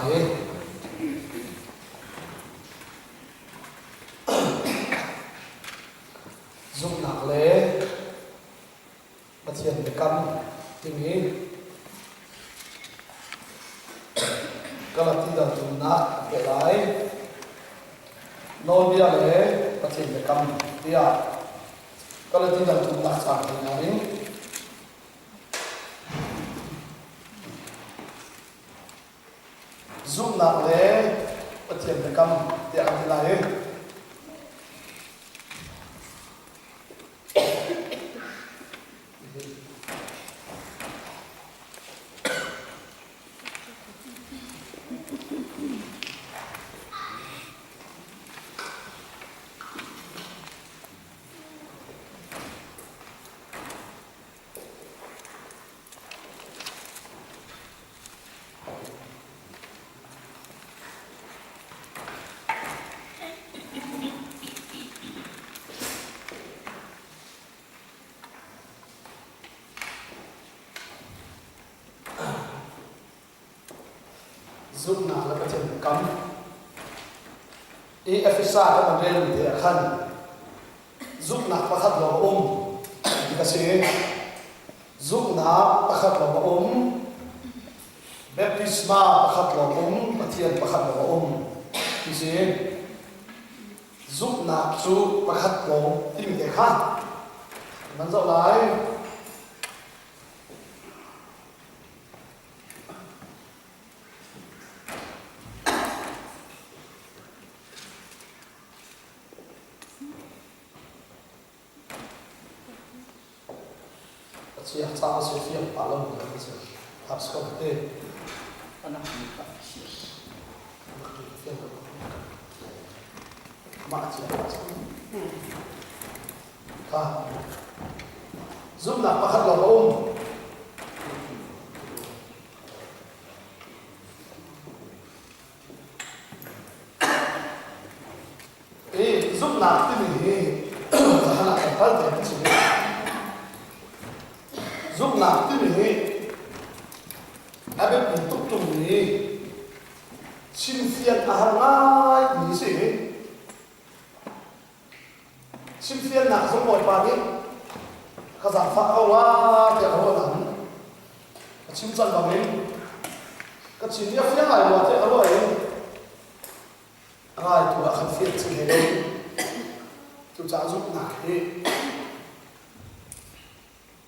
lai. Zumhnak le Pathian biakam timi Galati dal thumnak a piah lai. Nawlbia le Pathian biakam tiah Galati dal thumnak caang hna in Zumhnak le Pathian biakam tiah an ti lai. Zumhnak le Pathian kam i Efesa kan an relmi te ah khan zumhnak pakhat lawng a um ti ka si. Zumhnak pakhat lawng a um. Baptisma pakhat lawng um, Pathian pakhat lawng a um ti si. Zumhnak cu pakhat lawng timi te kha nan zoh lai. A chia ca a si fiang pah lo mi a si. Thap ko te. Anak ni ka si. Anak ni fiang ko. Mah chia pa cang. Kha. Zumnak pakhat lawng a um. Hi zumhnak timi hi zahan ah kan kal te kan si. Zumhnak timi hi a biapi tuk ṭungmi chimfian a har ngai mi si. Chimfiannak zong Bawipa nih ka zaangfah ko la tiah ka ruah nain ka chim cang bangin ka chim i a fiang lai rua tiah ka ruah i a ngaitu ah khan fian cing he lo. Cucaah zumhnak hi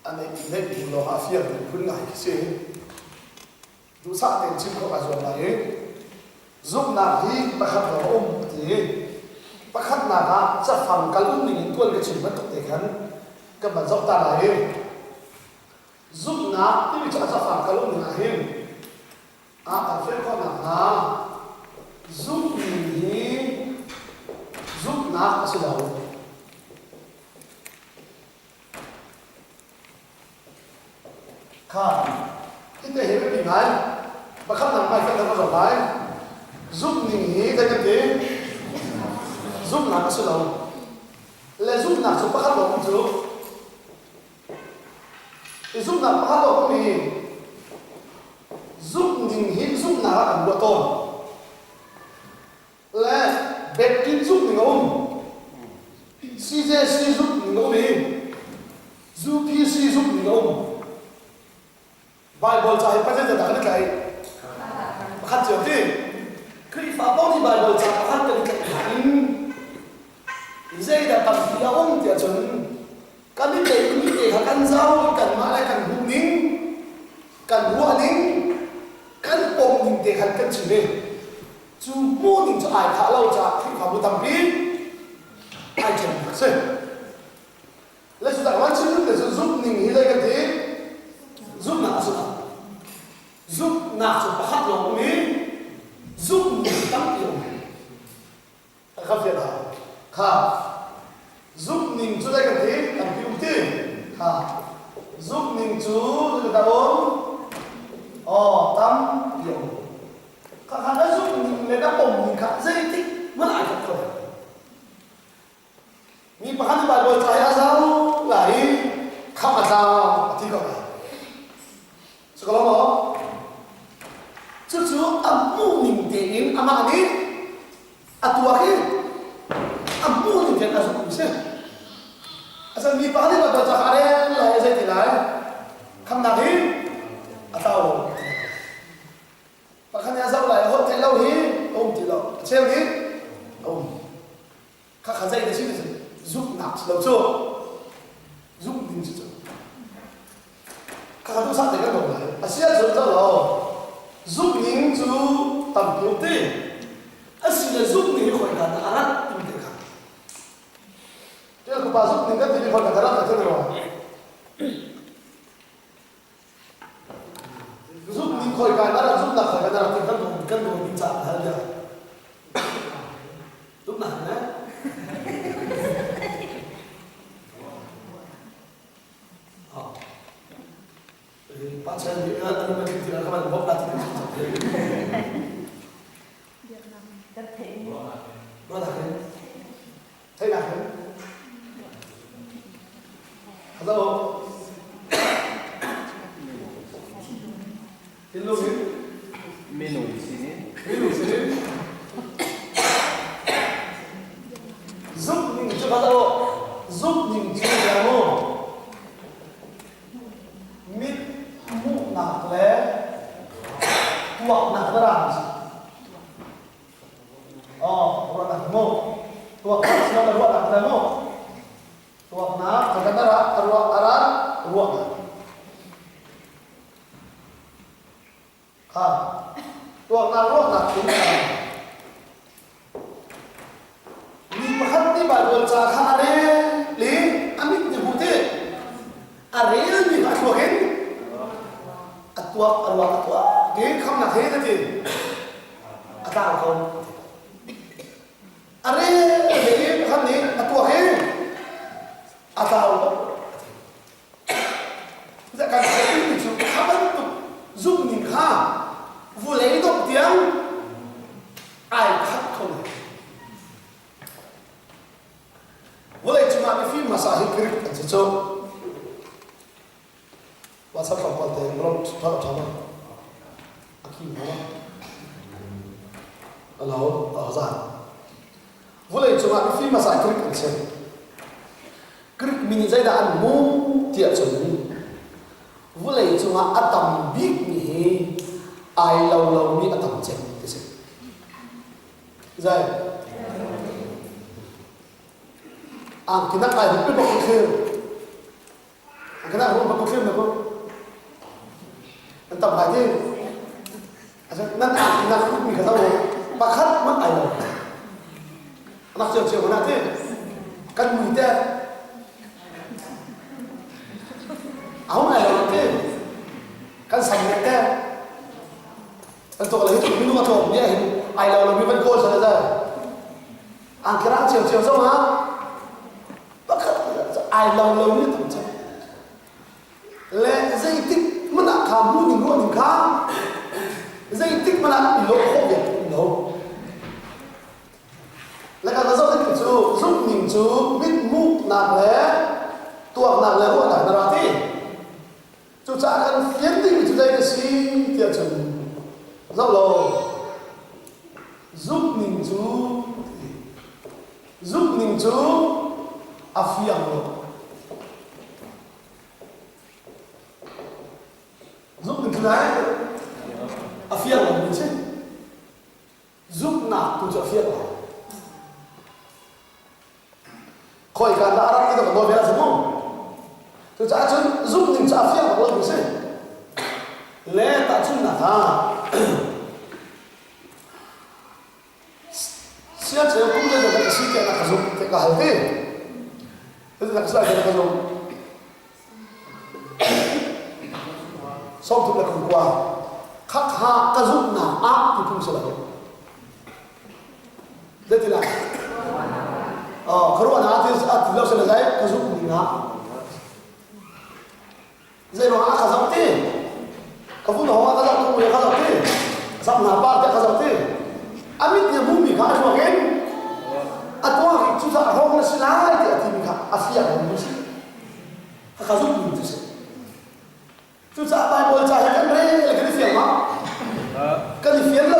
a neih neih hnu lawng ah fiang phun ngai khi si. Duhsah tein chim khawh aa zuam lai i zumhnak hi pakhat lawng a um a ti i pakhatnak ah cafang kal um ning in tuan ka chim bantuk te khan kan van zoh ta lai i zumhnak timi cu a cafang kal um ning ah hin a kan fian khawh nakhnga zumhning hi zumhnak a si lo. Kha hite hi biapi ngai. Pakhat nang mai kan zoh lai. Zumhning hi zei kan ti? Zumhnak a si lo. Le zumhnak cu pakhat lawng um cu. I zumhnak pakhat lawng um hi zumhning hi zumhnak ah kan ruah tawn. Le Baptist zumh ning a um. CJC zumh ning a um i UPC zumh ning a um. Bible ca hi pathian dah kan i tlaih? Pakhat cio ti. Khrihfa paoh nih Bible ca pakhat kan i tlaih hna in zeidah tampi a um tiah cun kan i tlaihmi te kha kan zau i kanmah le kan hmuh ning, kan ruah ning, kan pom ning te khan kan chim i Cu hmuhning cu ai khah lo caah Khrihfabu tampi ai ṭhen a si. Le cu tak van chim te cu zumhning hi zei kan ti? Zumhnak a si lo. Zumhnak cu pakhat lawng um i zumhning tampi a um. A ka fian hau. Kha zumhning cu zei kan ti? Tampi um ti. Kha zumhning cu zei dah um? Aw tampi a um. Khakha na zumhning le na pomning kha zeitik hmanh ai khat ko. Mi pakhat nih Baibal ca hi a zau lai i khamh a tlau a ti ko lai. Cu ko lo maw? Cucu a hmuh ning tein amah nih a tuak i a hmuh ning tein a zumh mi si. Asan mi pa nih Baibal ca kha a rel lai zei ti lai khamnak hi a tlau lo. Pakhat nih a zoh lai holh theih lo hi a um ti lo. A cheu nih a um. Khakha zei na si ti zumhnak si lo cu. Zumh ding si cu. Khakha tu sa te kan dong lai. A si ahcun zoh lo. Zumh ning cu tampi um ti. A si le zumh ning hi khoi ka dah a rat timi te kha. Tial kupa zumh ning kan timi khoi ka dah rat ti rua. Zumh ning khoi ka dah rat zumhnak khoi ka dah rat ti kan dong kan dong ding caah hal bia. Zumhnak ne? Pa chan nih an ma thil ti ka ban bok la ti Biaknak kan theih. Ruahnak hin theihnak hin Hello. Thinlung hin Minung sinin. Minung sinin. Zumh ning cu hello. Zumh ning cu bia mu. Mit hmuhnak le tuaknak na rang si. Oh, ruahnak mu. Tuaknak si lo ruahnak le mu. Tuaknak ka kan ara ruah ara ruahnak. Kha tuaknak ruahnak in Mi pakhat nih Baibal ca kha a rel i a mit nih hmu ti a relmi kha a thluak in a tuak a ruak a tuak ti khamnak he na ti a tlau ko. A rel ve i pakhat nih a tuak i a tlau ko. Kan theihmi cu kha bantuk zumhning kha vulei dongh tiang ai khat kho lo. Vawlei cungah mifim hmasa hi Greek an si cu. WhatsApp tlawmpal te ron ṭha ṭha ma. A khi ma. Alo, a zan. Vawlei cungah mifim hmasa Greek an si. Greek mi nih zeidah an hmuh tiah cun vawlei cungah a tam bikmi hi ai lo lomi a tam cem ti si. Zai. Angkinak ai hup bak thlir. Angkinak hup bak thlir na ko. An tam lai ti. Nan angkinak hup mi kha zo pakhat man ai lo. Anak cio cio mana ti. Kan mui te. Ahung ai lo ti. Kan sang nek te. Kan tok le hi minung a tlawm ni hin ai lo lo mi van kawl sal zai. Angkirang cio cio zong ah pakhat ai lo lo mi tam cem. Le zeitik hmanh ah kha mu ning ruah ning kha zeitik hmanh ah i lawh khawh ve lo. Le kan zoh ding cu zumh ning cu mithmuhnak le tuaknak le ruahnak na ra ti. Cucaah kan fian dingmi cu zei na si tiah cun zoh law zumh ning cu zumh ning cu a fiang lo. Zumh ning cu dai a fiang lo mi si. Zumhnak tu cu a fiang lo. Khawika dah a rak ti ka nawl ve ahcun mu. Cucaah cun zumh ning cu a fiang bak lo mi si. Le tahchunhnak ah siangceu kum zeizat dah ka si tiah na ka zumh tiah ka hal ti. Zeizat dah ka si lai tiah na ka zumh. 30 le kum kua. Khakha ka zumhnak ah ti phung si lo. Zeitilah? Oh, ka ruahnak ah ti lo sila zai ka zumh ning ah. Zei ruang ah ka zoh ti? Ka vun hong ah ka zoh tu ka zoh ti. Zam hna pa te ka zoh ti. A mit nih a hmuhmi kha a thluak in a tuak i cucaah hrawng na si lai ti a timi kha a fiang mi si. Ka zumh ning cu si. Cucaah Baibal ca hi kan rel kan i fiang ma? Kan i fian lo.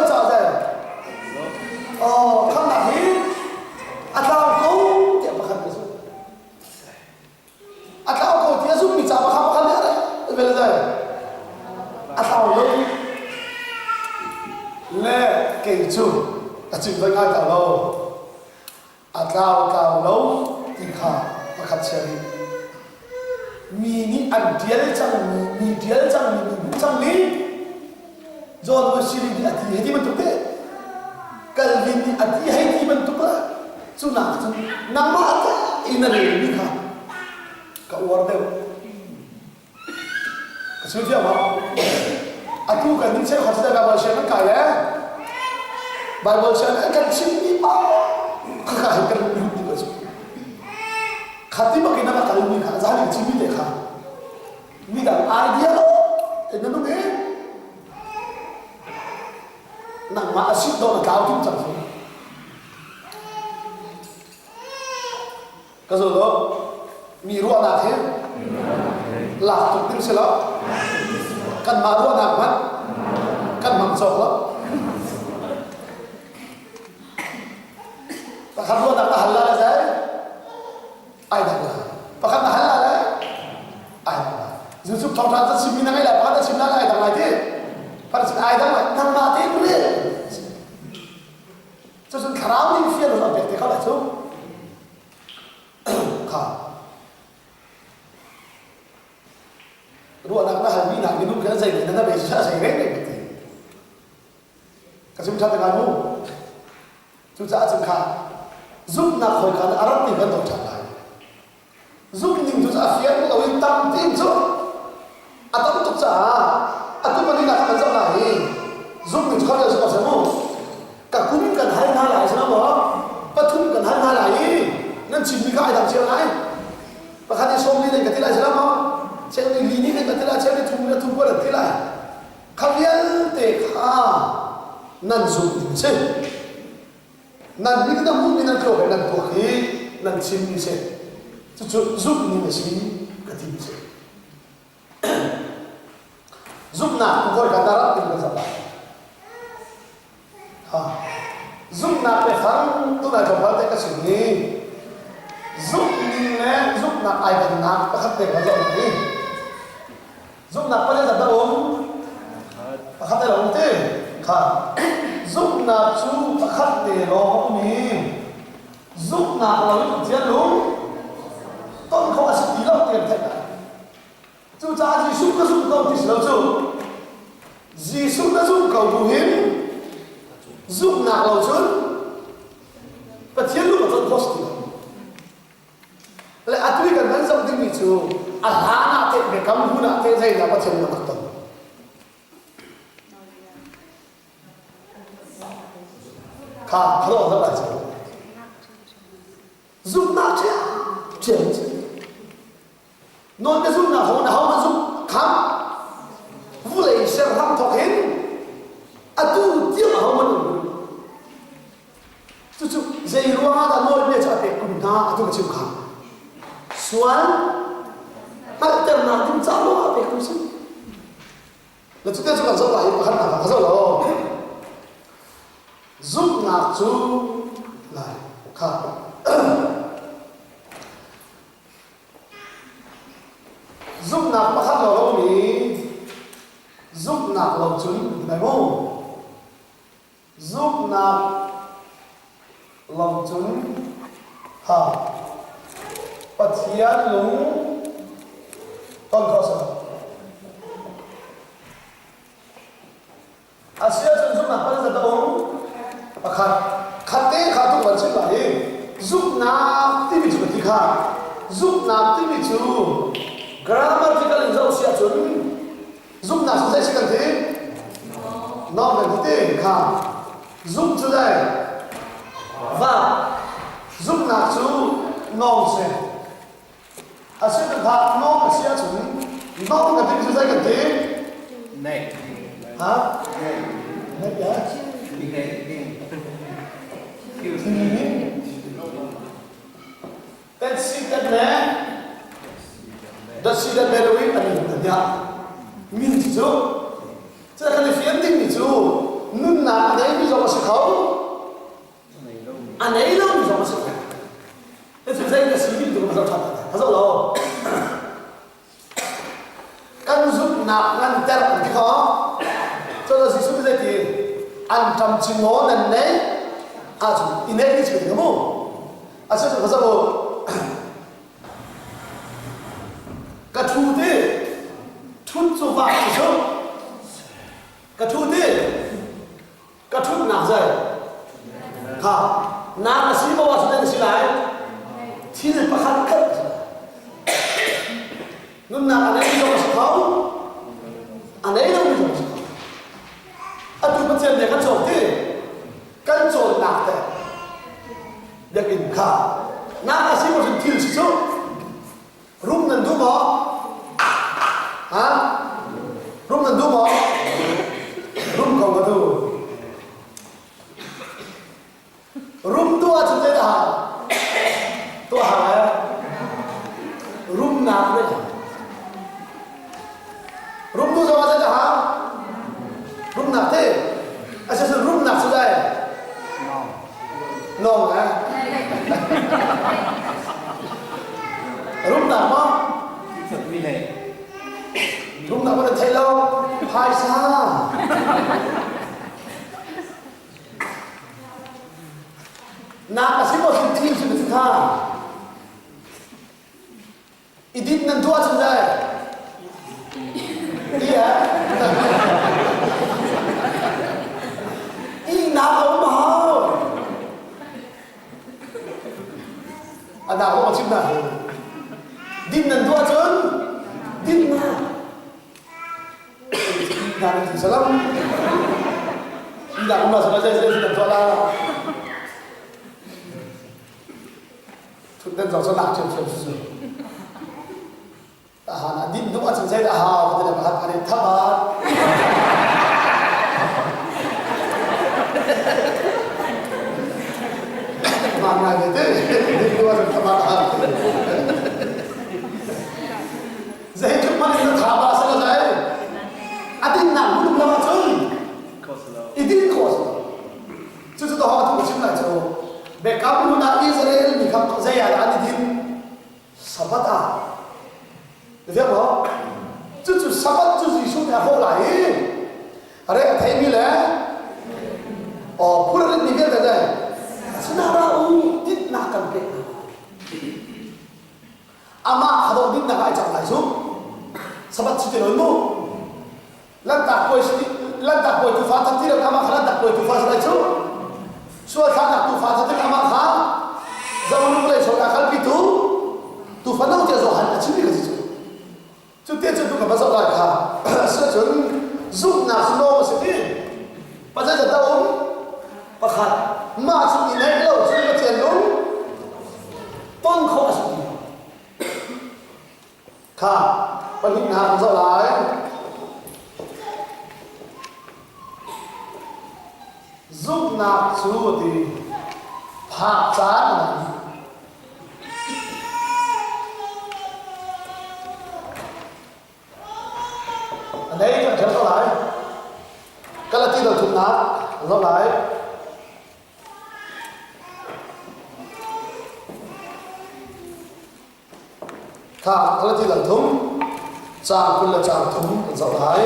kei cu a chim voi ngai ta lo. A tlau tlau lo ti kha pakhat chia rih. Mi nih an ṭial cangmi, mi ṭial cangmi, mi hmuh cangmi John Wesley nih a ti hei ti bantuk te Calvin nih a ti hei ti bantuk la cu nak cun nangmah te in na relmi kha ka uar deuh. Ka chim fiang ma? Atu kan nih cheukhat cu Bible siang kan kai le Bible siang an kan chimmi pa khaka hin kan lut ding a cu. Khati bak in a kalmi kha zan in chimmi te kha midang idea lo in na nung i nangmah a sit dawh na tlau tum cang cu. Ka zul lo. Mi ruahnak hi lak tuk ding si lo. Kanmah ruahnak hmanh kan hmang cawk lo. Pakhat ruahnak na hal la le zai ai dang la. Pakhat na hal la le ai dang la. Zusuk thawngṭha ca chimmi na ngei lai pakhat na chim la le ai dang lai ti. Pakhat ai dang lai nangmah tein rel. Cucun thlarau nih fial a pek te kho lai cu. Kha. Ruahnak na halmi nak minung khan zei na na bei sa zei reng reng ti. Ka chim ṭha te ngai mu. Cucaah cun kha zumhnak hawi kha a rat ning kan dawt ṭhan lai. Zumhning cu a fiang lo in tam tiin cu a tam tuk caah atu pali nak kan zoh lai i zumhning cu kha ko seh mu. Ka kum kan hal hna lai sana maw pathum kan hal hna lai i nan chimmi kha ai dang cio lai. Pakhat i sawm li nih ka ti lai sana maw cheu nih li nih ka ti lai cheu nih thum nih thum kuat an ti lai. Kha vialte kha nan zumh ding si. Nan min na hmuhmi nan thluak in nan tuak i nan chimmi si. Cucu zumhning a si ka ti mi si. Zumhnak ku koi ka darat in kan zap lai. Ha. Zumhnak le fang tunai tlawmpal te ka chim ni. Zumhning le zumhnak ai dannak pakhat te kan zoh ni. Zumhnak pale zat dah um? Pakhat te lawng ti. Kha. Zumhnak cu pakhat te lawng a um i zumhnak lo in Pathian lung ton khawh a si ti lo ti an theih lai. Cucaah Jesuh ka zumh ko ti si lo cu. Jesuh na zumh ko bu hin zumhnak lo cun Pathian lung a ton khawh si ti lo. Le atu i kan van zoh dingmi cu a hlan ah teh biakam hun ah teh zeidah Pathian nih a rak ton. Kha khalawh zoh lai cu. Zumhnak ṭhiam ṭhiam cu. Nawl na zumhnak ho na ho na zumh kham vulei ser hram thawk hin atu tiang a ho man um Cucu zei ruangah dah nawlbia cu a pek kun hna atu ka chim kha. Sual hngalhternak ding ca lawng ah a pek tu si. Na cute cu kan zoh lai i pakhatnak ah ka zoh lo. Zumhnak cu lai kha Zumhnak pakhat lo lomi zumhnak lo cun nai mu. Zumhnak lo cun ha Pathian lung ton khawh si lo. A si ahcun zumhnak pal zat a um. Pakhat khat te kha tuk van chim lai i zumhnak timi cu ka ti kha zumhnak timi cu grammatical in zoh si ahcun Zumhnak cu zei si kan ti? Nawm kan ti ti kha. Zumh cu zei? Va. Zumhnak cu nawm si. A si kha nawm a si ahcun nawm kan ti cu zei kan ti? Neih. Ha? Neih ya? Neih ding. Tet si tet le dat si dat le lo in an in an ya min ti cu cu kan i fian dingmi cu nunnak a neimi zong a si kho a nei lomi zong a si kho cu zei na si ding tu ka zoh ṭhan ka zoh lo kan zumhnak nganter an ti kho cun Jesuh nih zeiti? Anṭam ci ngaw nan neih ahcun i neih ni cu mu. A si cu ka Ka ṭhu ti ṭhut cu vak si cu. Ka ṭhu ti ka ṭhutnak zei kha nak a si maw ahcun na si lai thil pakhat khat a si lai. Nunnak a nei zong a si kho a nei lomi zong a si kho. Atu Pathian nih kan cawk ti kan cawnnak te biakinn kha nak a si maw thil si cu rum nan duh maw ha rum nan duh maw rum ko ka duh Rum tuah cu zeidah tuah hau ai? Rumnak ne. Rum tu zong ah zeidah hau? Rumnak te. Asicun rumnak cu dai? Nong eh? Rumnak maw? Rumnak maw na thei lo? Phaisa. Nak a si maw hrim thil hrim a si kha. I din nan tuah cun dai. Iya. Ihnak a um hau. A dah a chim dah. Din nan tuah cun dinnak. Salam. Tidak umlah sama saya saya sudah tuah lah. Thutden zong sa lak cem cem su. Tahan din dum acun saya dah hau kata dia bahat hari thabat. Mana gitu? Din dum acun thabat hal. Zeitluk hmanh in na tha ba seh lo dai. A dinnak hmun lo ahcun i din khawh a si lo. Cucu to a tu chim lai cu Biakam hlun ah Israel mi kha zei ah dah an i din? Sabbath ah. Na fiang maw? Cucu Sabbath cu Jesuh nih a hawh lai i re a theimi le aw phur a ritmi vialte dai sinah ra u dinnak kan pek hna. Amah kha dawh dinnak ah ai cang lai cu. Sabbath si ti lo mu. Lanhtak puai si lanhtak puai tufa that ti lo amah kha lanhtak puai tufa si lai cu. Sual thlahnak tufa that ti amah kha zawlung lei sual a kalpi tu tufa no tiah Johan a chimmi ka si cu. Cu te cu tu ka va zoh lai kha. Sicun zumhnak cu lawm a si ti. Pathian zat dah um? Pakhat. Mah cu i neih lo cun Pathian lung ton khawh a si ti lo. Kha pahnihnak kan zoh lai. Zumhnak cu ti phak caan a ngei. A nei kan ṭhial ko lai. Galati dal thumnak zoh lai. Kha Galati dal thum caang 20 le caang thum kan zoh lai.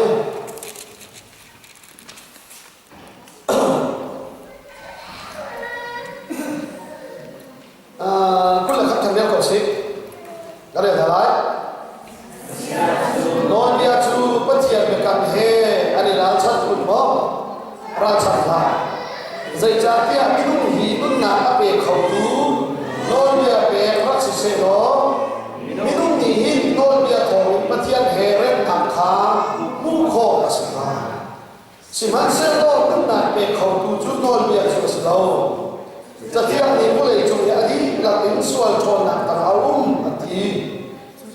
21 kan rel ko sih. Ka rel hna lai. Nawlbia cu Pathian biakam he an i ralchanh kun maw? Ralchanh hlah. Zeicahtiah minung hi nunnak a pe khotu nawlbia pek rak si sehlaw minung nih hin nawlbia thawngin Pathian he remnak kha hmuh khawh a si hnga. Sihmanhsehlaw nunnak pe khotu cu nawlbia cu a si lo. Cathiang nih vawleicung i a dihlak in sual ṭhawnnak tang a um a ti.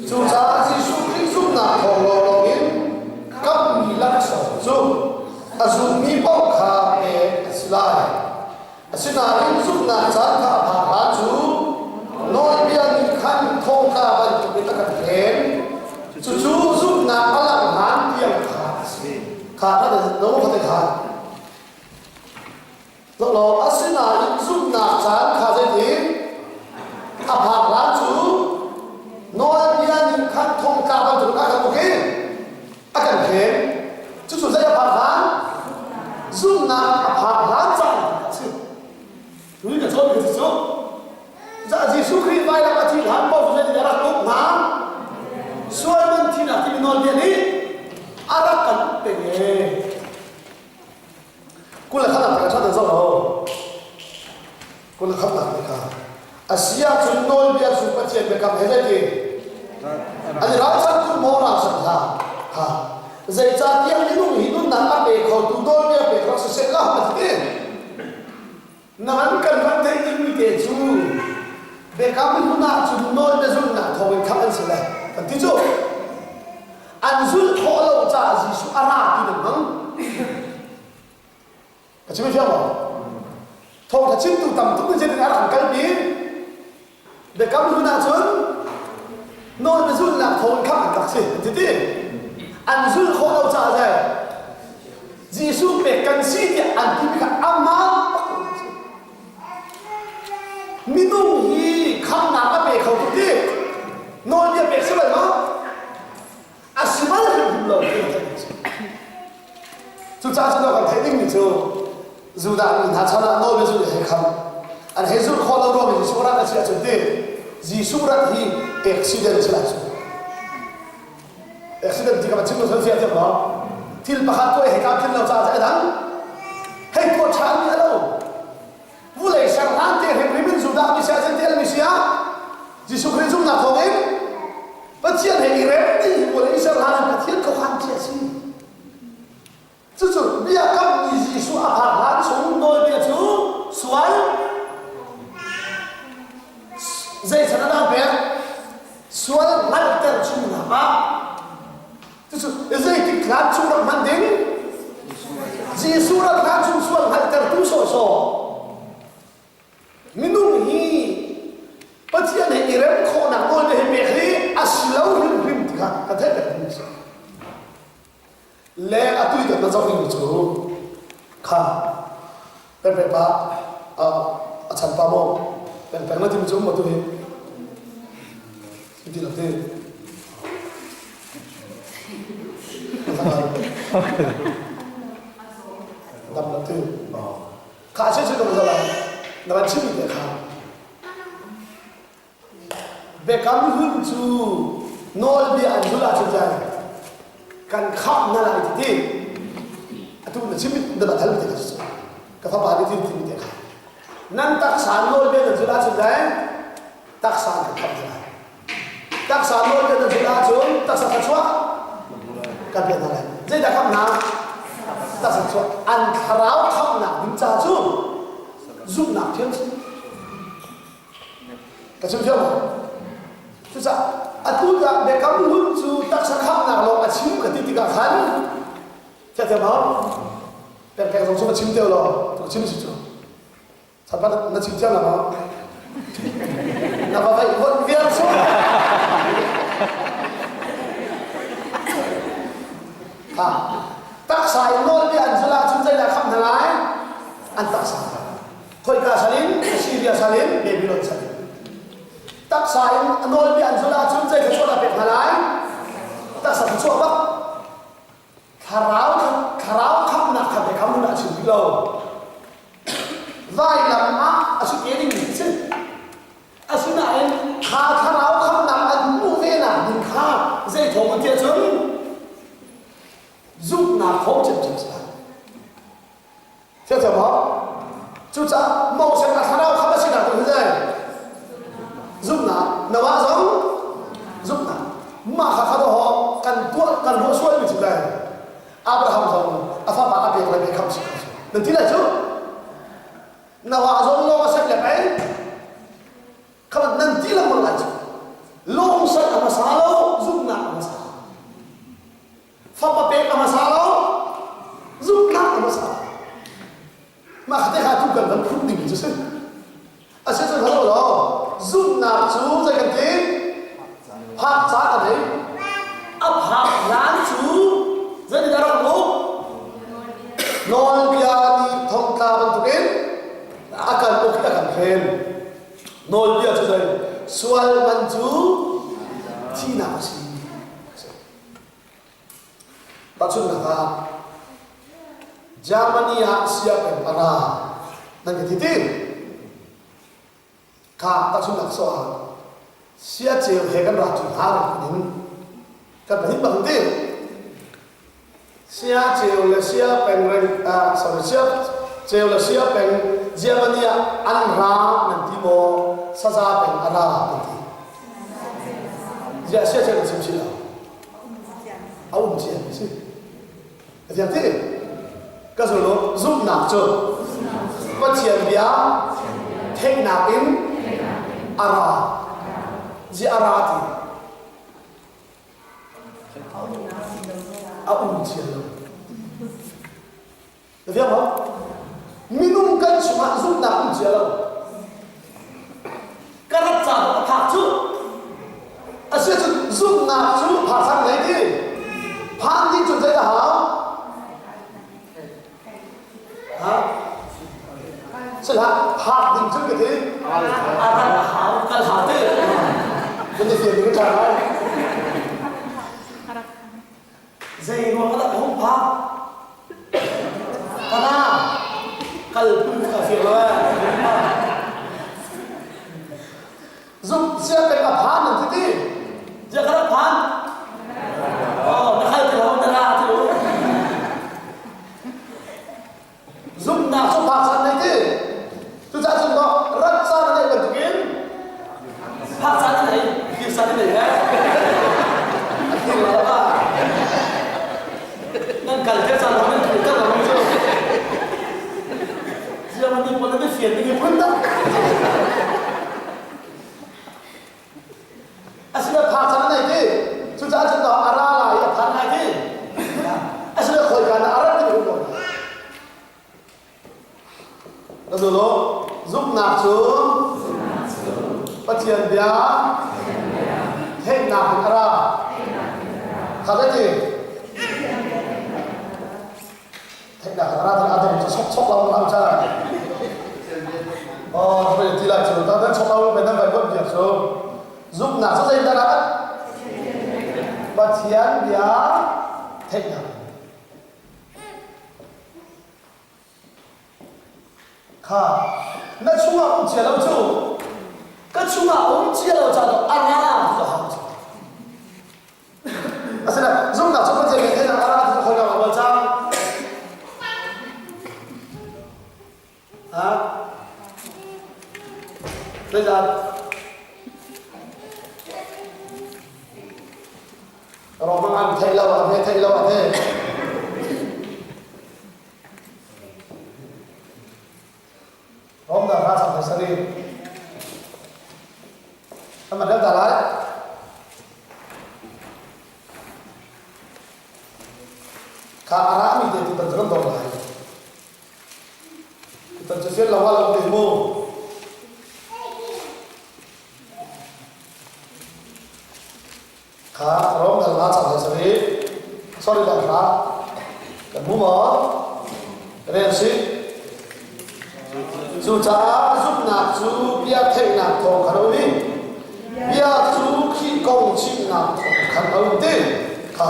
Cucaah Jesuh Khrih zumhnak thawng lawnglawng in kamhmi laksawng cu a zummi paoh kha pek a si lai. Asinain zumhnak caan kha a phak hlan cu nawlbia nih khan thongtla bantukin a kan hlen. Cucu zumhnak a langh hlan tiang kha a si. Kha kha no kha te kha. Law asinain zumhnak caan kha zeitin a phak hlan cu nawlbia nih khan thongtla bantukin a kan uk i a kan hlen. Cucu zei a phak hlan? Zumhnak a phak. Kul khatnak te kha. A si ahcun nawlbia cu Pathian biakam he zeiti? An i ralchantu maw ralchanh hlah? Ha. Zeicahtiah minung hi nunnak a pe khotu nawlbia pek rak si seh law a ti. Nain kan van theih dingmi te cu biakam hlun ahcun nawlbia zulhnak thawngin khamh an si lai kan ti cu. An zulh khawh lo caah Jesuh a ra ti nan hmang. Ka chim fiang maw? Thawngtha chimtu tam tuk nih zeitin a rak kalpi? Biakam hlun ahcun nawl na zulhnak thawng khamh an rak si an ti ti. An zulh khawh lo caah zei Jesuh pek kan si tiah an timi kha amah bak si. Minung hi khamnak a pe kho tuk ti. Nawlbia pek si bal maw? A si bal hrimhrim lo ti Cucaah cun kan theih dingmi cu Judah mi hna chan ah nawlbia zulh he kham an hei zulh khawh lo ruang in Jesuh rat a si ahcun ti Jesuh rat hi accident si lai cu accident ti ka chim lo fiang thiam maw thil pakhat tuah hei tlamtlin lo caah a dang hei tuah ṭhan mi a lo vulei ser hlan te hrimhrim in Judah mi sia Gentile mi sia Jesuh Khrih zumhnak thawngin Pathian he i rem ding hi vawlei ser hlan in Pathian khuakhan cia a si. Cucu biakammi Jesuh a phak hlan chung nawlbia cu sual zei chan a dang pek sual hngalhter chungnak ah cucu zeitik hlan chung rak hman ding Jesuh rak hlan chung sual hngalhtertu sawhsawh Minung hi Pathian he i rem khawhnak nawl hi pek hi a si lo hrimhrim ti kha ka theih peng mi a si. Le atu i kan zoh ding cu kha pengpeng pa a chan pa maw pengpeng na tim cu maw tu hi ti lo ti dam lo ti Kha si cu dong zala na van chimmi te kha. Biakam hlun cu nawlbia an zulh ahcun cai kan khamh na lai ti ti. Atu na chimmi na van halmi te kha cu ka fapa nih tin timi te kha. Nan taksa nawlbia nan zulh ahcun cai taksa kan khamh na lai. Taksa nawlbia nan zulh ahcun taksa thluachuah kan pek hna lai. Zeidah khamh hna? Taksa thluachuah. An thlarau khamhnak ding ca cu zumhnak thiam si. Ka chim thiam maw? Cucaah atu dah biakam hlun cu taksa khamhnak lawng a chim ka ti tikah khan thiam maw? Pengpeng zong cu ka chim te law, tu chim si cu. Sabat na chim cia la maw? Na va vaih von vial su. Ha. Taksa in nawlbia an zulh ahcun zeidah khamh hna lai? An taksa. Khoika salin, Syria salin, Babylon salin. Taksa in nawlbia an zulh ahcun zei thluachuah dah pek hna lai? Taksa thluachuah bak. Thlarau thlarau khamhnak kha biakam hun ah chim rih lo. Vailam ah a si te ding mi si. Asinain kha thlarau khamhnak an hmuh ve nak ding kha zei thawng an tiah cun zumhnak thawng cemcem si lai. Thiangthiam maw? Cucaah Moses a thlarau khamh a sinak cu zei? Zumhnak. Noah zong zumhnak. Mah kha kha ho kan tuah kan ruah sualmi cu kai Abraham zong a fapa a pek lai mi khamh si ko nan ti lai cu Noah zong lawng a set le pei kha nan ti lengmang lai cu lawng sat a hmasa lo zumhnak a hmasa Fapa pek a hmasa lo, zumhnak a hmasa. Mah kha te kha tu kan van phun ding cu si. A si cu halo lo, zumhnak cu zei kan ti? Phak ca kan ei. A phak hlan cu zeitin a rak uk? Nawlbia nih thongtla bantukin a kan uk i a kan hren. Nawlbia cu zei? Sual man cu thihnak a si. Tahchunhnak ah, Germany ah sianginn a ra nan ka ti ti. Kha tahchunhnak so ah siaceu he kan ra cu hna ning kan pahnih bang ti. Sia ceu le sia peng reng ah sorry sia ceu le sia peng Germany ah an ra nan ti maw saza peng a ra nan ti? Ziah sia sia nan chim chih lo? A um cia mi si. A thiang ti? Ka zul lo zumhnak cu Pathian bia theihnak in a ra. Ziah a ra ti? A um cia lo. Na fiang maw? Minung kan chungah zumhnak um cia lo. Ka rat ca a phak cu. Asiahcun zumhnak cu phak ngei ti. Phan ding cun zei a hau? Ha? Sila phak ding cun ka ti. A rat a hau, kal hau ti. Kan i fian ding ka ṭha lai. Zei ruang ah dah ka hung phak? Kana kal phun ka fiang lo eh. Zuk sia pek a phan nan ti ti. Zia ka rak phan. Oh, na khal ti lo, na ra ti lo. Zumhnak cu phak san nei ti. Cucaah cun maw rat caan a neih bantukin phak caan a nei, kir caan a nei he. A kir lo ah nan kal te caan nan kir te lo cu. Ziang ni pon nan fian ni phun dah. Asina phak caan a nei ti. Cucaah cun maw a ra lai a phan lai ti. Asina khoi ka na a rat ti hun lo. Na zul u. Zumhnak cu Pathian bia theihnak in a ra. Kha ti. Theihnak in a ra ti a dong cu chok chok lo lam cha. Oh, hoi ti lai cu ta nan chok lo men nan vai buat biak cu. Zumhnak cu zeidah dah? Pathian bia theihnak. Kha na chungah um cia lo cu ka chungah um cia lo caah a ra ti a hau cu. Asinain zumhnak cu Pathian nih theihnak a ra ti khoi ka bal cang. Ha? Zeizat? Roma an theih lo, an he theih lo, an he. Rom dah ra chang sari. Ama dal ta lai. Kha ara mi te tu tan zon do lai. Tan chu fian lo wa lo te mu. Kha Rom dal nga chang sari. Sorry dal ra. Kan mu maw? Rel si. Cucaah zumhnak cu bia theihnak thawng khan a um i bia cu Khrih kong chimnak thawng khan a um ti. Kha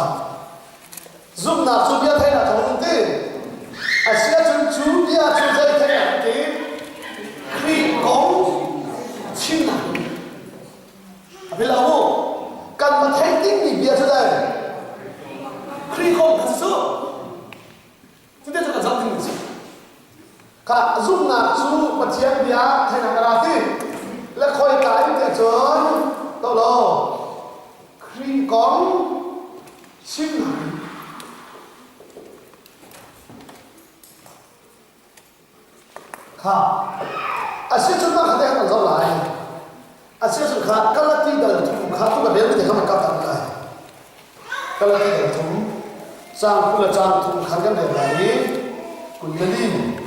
Zumhnak cu bia theihnak thawng in ti. Asiahcun cu bia cu zei theihnak ti? Khrih kong chimnak. A bil mu. Kan ma theih dingmi bia cu dai. Khrih kong kha cu. Cu te cu kan zoh ding si. Kha zumhnak cu Pathian bia theihnak a ra ti. Le khoi ka in tiah cun to lo. Khrih kong chimnak Kha a si cun mah kha te kan zoh lai. A si cun kha Galati dal thum kha tu ka rel te kha man ka tam lai. Galati dal thum cang 20 le cang 30 khan kan rel lai i 24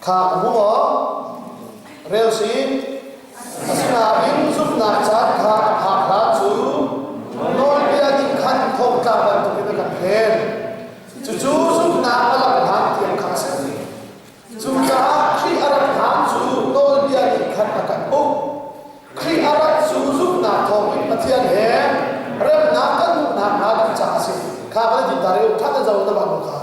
kha ka hmu maw? Rel si Asinain zumhnak caan kha a phak hlan cu nawlbia nih khan thongtla bantukin a kan hlen. Cucu zumhnak a lam hlan tiang kha a si. Cucaah Khrih a rat hlan cu nawlbia nih khan a kan uk. Khrih a rat cu zumhnak thawngin Pathian he remnak kan hmuhnak hnga ding caah a si. Kha kan din ta reu ṭhat an zo na ban kha.